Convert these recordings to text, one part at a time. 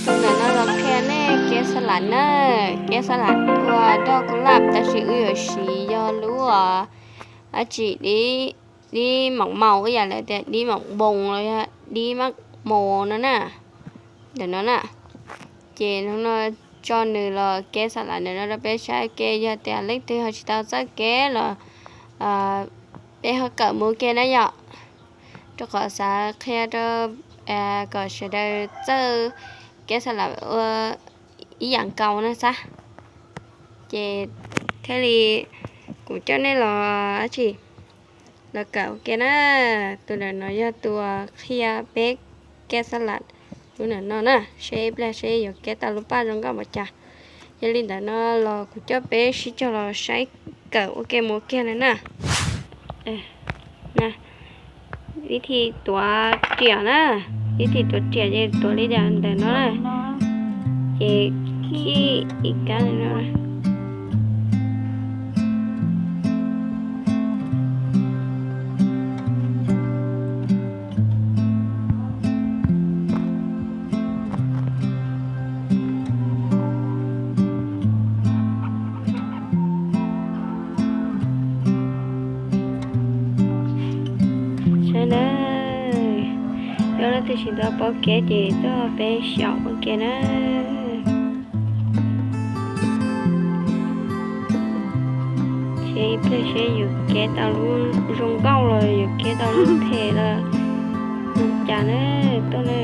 Ntawm no los qhia nej kev xa las na, kev xa las ua doj kuj laj tab sis wb yuav siv yog lub dab tsi, dib, dib maum maus ib yam li tias dib maum npoo los yog dib mab maus no na. Ntawm no na, ces hnub no tso nws los kev xa las ntawm no rau peb saib ua ke, yog tias leej twg ho tsis tau txawj kev los peb ho kawm mus ua ke na yom. Rau qhov xav qhia rau kom sawv daws txawj kev xa las ua ib yam nkaus na xav. Ces thiaj li kuv coj nej los dab tsi, los kawm ua ke na. Tus ntawm no yog tus qhia peb kev xa las lub ntawm no na, seb ib pliag seb yuav kev tau lub paj zoo nkauj npaum cas. Yog li ntawd no los kuv coj peb sib cog los saib kawm ua ke mus ua ke na na. Vib thim tuav riam na, vib thim tuav riam ces tuav li ntawm no na, ces khij ib kab no. Saib na, yog leej twg tsis tau paub kev ces tuaj peb xyaum ua ke na. Seb ib pliag seb yuav kev tau lub zoo nkauj los yuav kev tau lub phem los zoo cas na, tuaj na.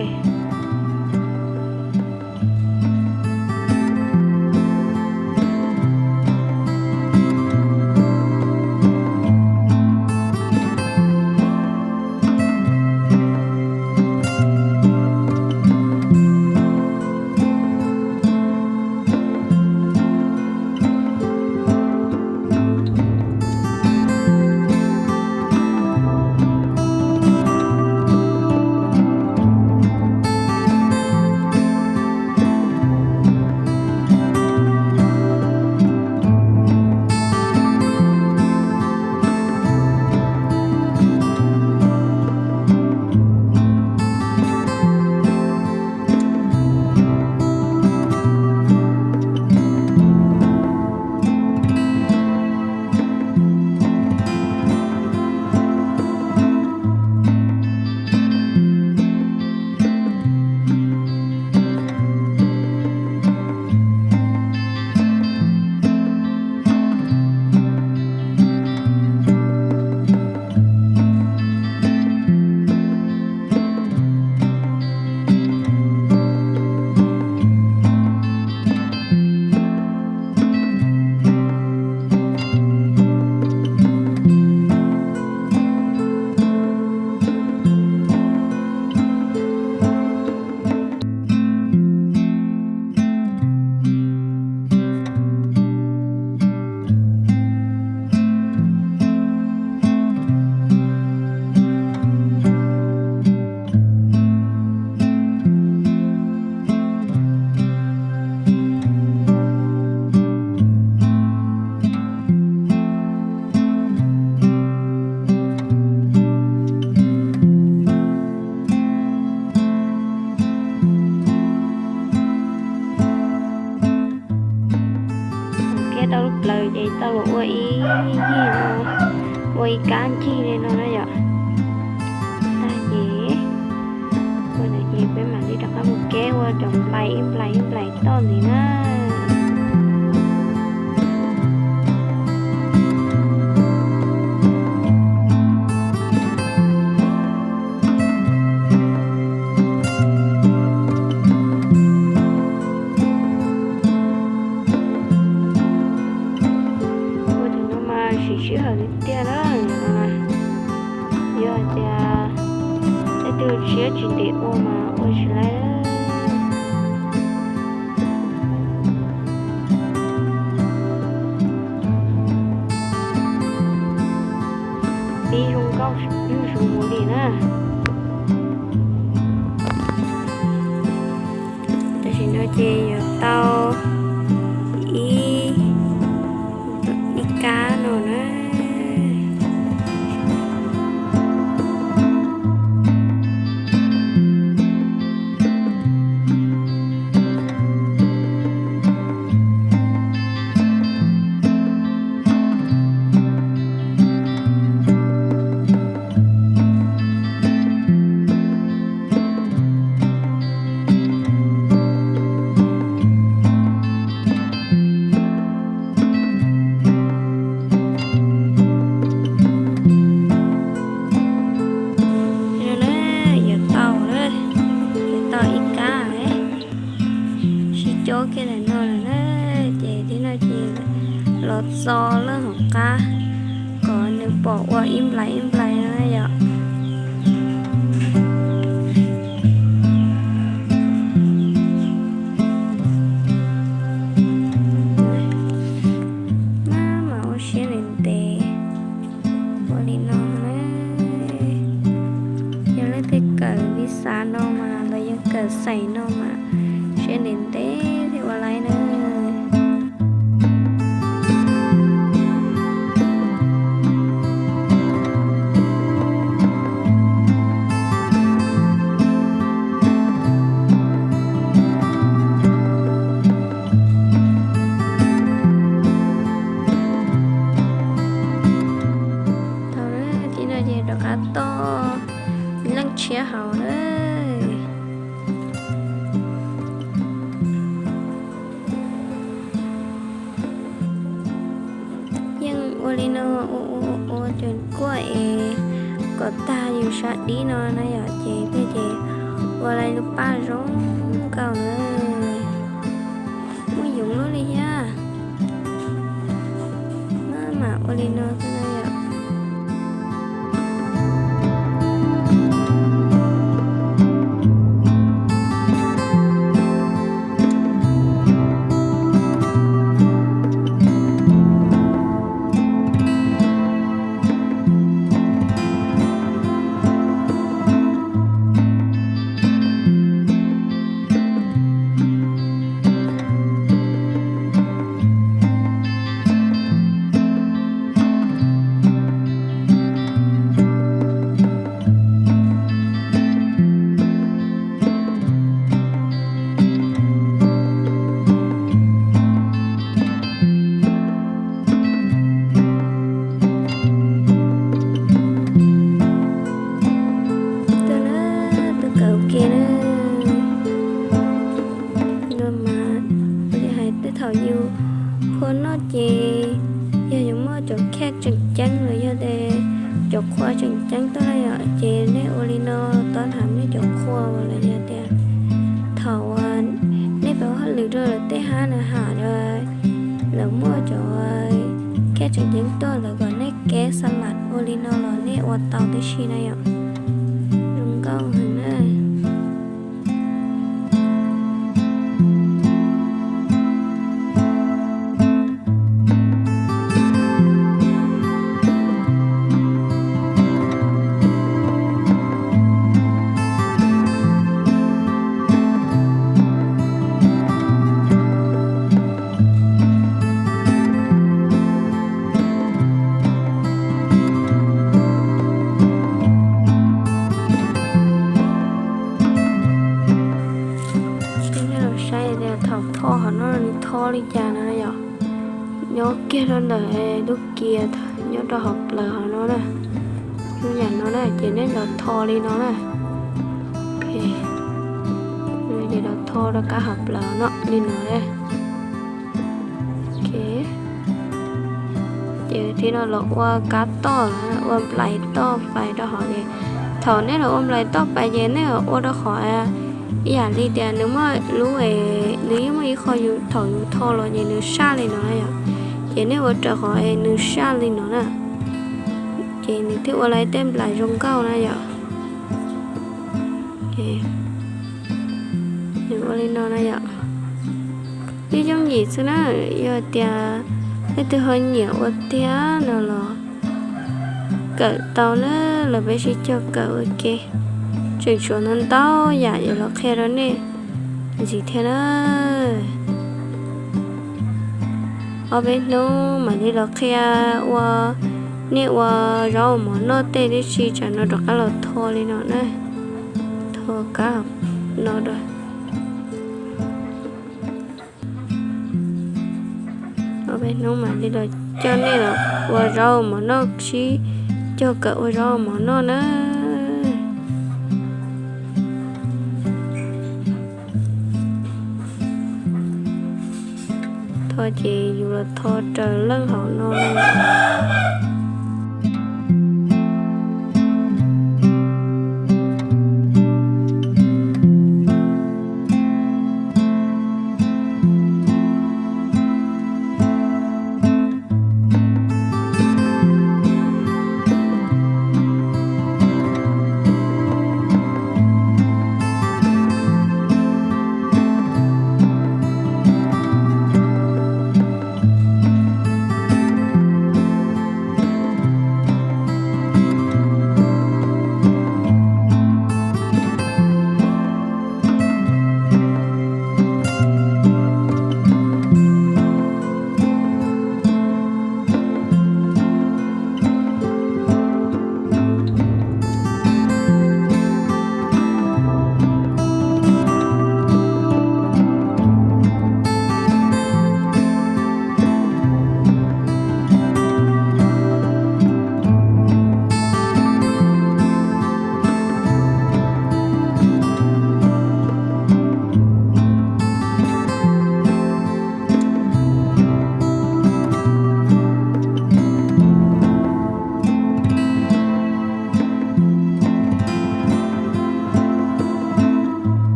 Kev tau lub plawv ces tau los ua ib yig no, ua ib kab ncig li no na yom. Tag ces ua ntawd ces peb mam li rov qab mus kev ua cov nplais ib nplais ib nplais toj ntxiv na. Ua tus no mas siv sij hawm tiag tiag na. Yog hais tias leej twg siab tsis ntev ua mas ua tsis laib. Pib zoo nkauj zuj zus mus li na. Tam sim no ces yuav tau ib, ib kab no na. los txo lawm hauv qab kom nws pom ua ib nplais ib nplais no yom. Maj mam ua siab ntev ntev ua li no na. Yog leej twg kawm vij xav no mas los yog kawm xeem no mas siab ntev ntev thiaj ua laib na. Thaum no ces rov qab toj leej tshiab hauv na. Yeej ua li no ua ua ua ua cov kuaj es kom tag yus sab dib no na yom, ces peb ces ua lais lub paj zoo nkauj na. Muaj yoov luaj li thiab. Maj mam ua li no xwb na yom. Tuaj na, tuaj kawm ua ke na. No mas li hais tej thaum yus qhua noj ces yog yus muaj cov kheej tseem ceeb los yog tias cov qhua tseem ceeb tuaj na yom, ces nej ua li no tau tham nej cov qhua los yog tias thaum nej pab hauj lwm rau lawv tej hab na ha, lawv muaj cov kheej tseem ceeb tuaj lawv kom nej keb xa las ua li no los nej ua tau tib si na yom. Zoo nkauj heev na. Saib tias thaum tho qhov no nws tho li cas na yom. Nyob kiag rau ntawm lub kiag nyob rau hauv plaws hauv no na. Lub yam no na ces nej los tho li no na. Ces los tho rau kab hauv plaws no li no na. Ces thiab no los ua kab toj, ua nplais toj pais rau hauv ces thaum nej los ua nplais toj pais ces nej ua rau qhov ib yam li tias nws muaj lub, nws yeej muaj ib qho yus thaum yus tho los ces nws saj li no na yom. Ces nej ua rau qhov nws saj li no na, ces nws thiaj ua lais tej nplais zoo nkauj na yom. Nws ua li no na yom. Ib yooj yim xwb na, yog tias leej twg ho nyiam ua tiag no los kawm tau na, los peb sib cog kawm ua ke. Tseem tshuav ntau ntau yam yuav los qhia rau nej ntxiv thiab na. Ob peb hnub mam li los qhia ua, nej ua zaub ua mov noj tej tib si, tsam no rov qab los tho li no na. Tho kab no rau. Ob peb hnub mam li los coj nej los ua zaub ua mov noj, sib cog kawm ua zaub ua mov noj na. Tho ces yus los tho raws leej hauv no na.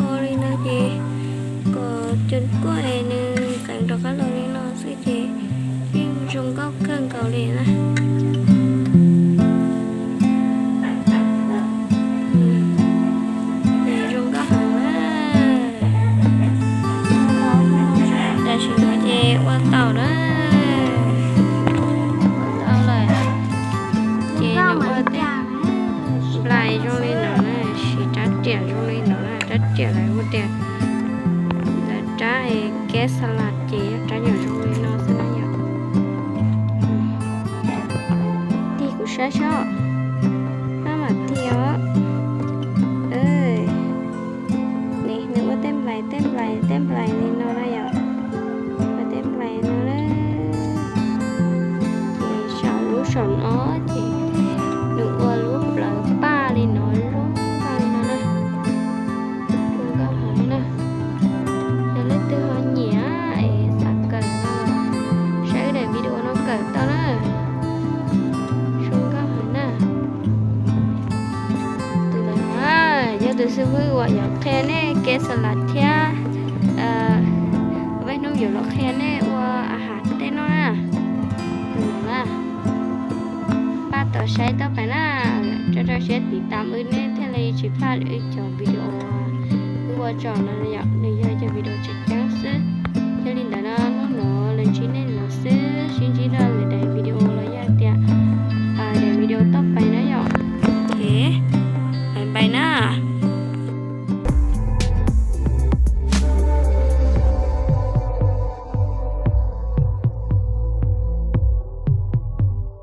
Ua li no ces kom cov kuaj es nws qees rov qab los li no xwb ces yeej zoo nkauj kawg nkaus li na. Zoo nkauj heev na. Tam sim no ces ua tau na, ua tau lawm. Ces nws ua tej nplais zoo li no na, siv rab riam zoo li no na, rab riam lawv hu tias lawv rab keb xa las ces yog rab nyuam zoo li no xwb na yom. Tig kuv saib seb, maj mam tig os. Nws ua tej nplais tej nplais tej nplais li no na yom, ua tej nplais no na. Ces saum lub saum no ces nws ua lub plawv paj li no, lub paj li no na. Zoo nkauj heev na. Yog leej twg ho nyiam es xav kawm no los saib daim video no kawm tau na. Zoo nkauj heev na. Tus ntawd na, yog tus xib fwb uas yuav qhia nej kev xa las thiab, vaj hnub yuav los qhia nej ua a has tej no na. Tus ntawd na, pab tau saib tau pais na, rau rau siab tiv tam wb nej thiaj li tsis plam wb cov video uas wb ua tso no yom, nws yog cov video tseem ceeb xwb. Yog li ntawd no hnub no los ntsib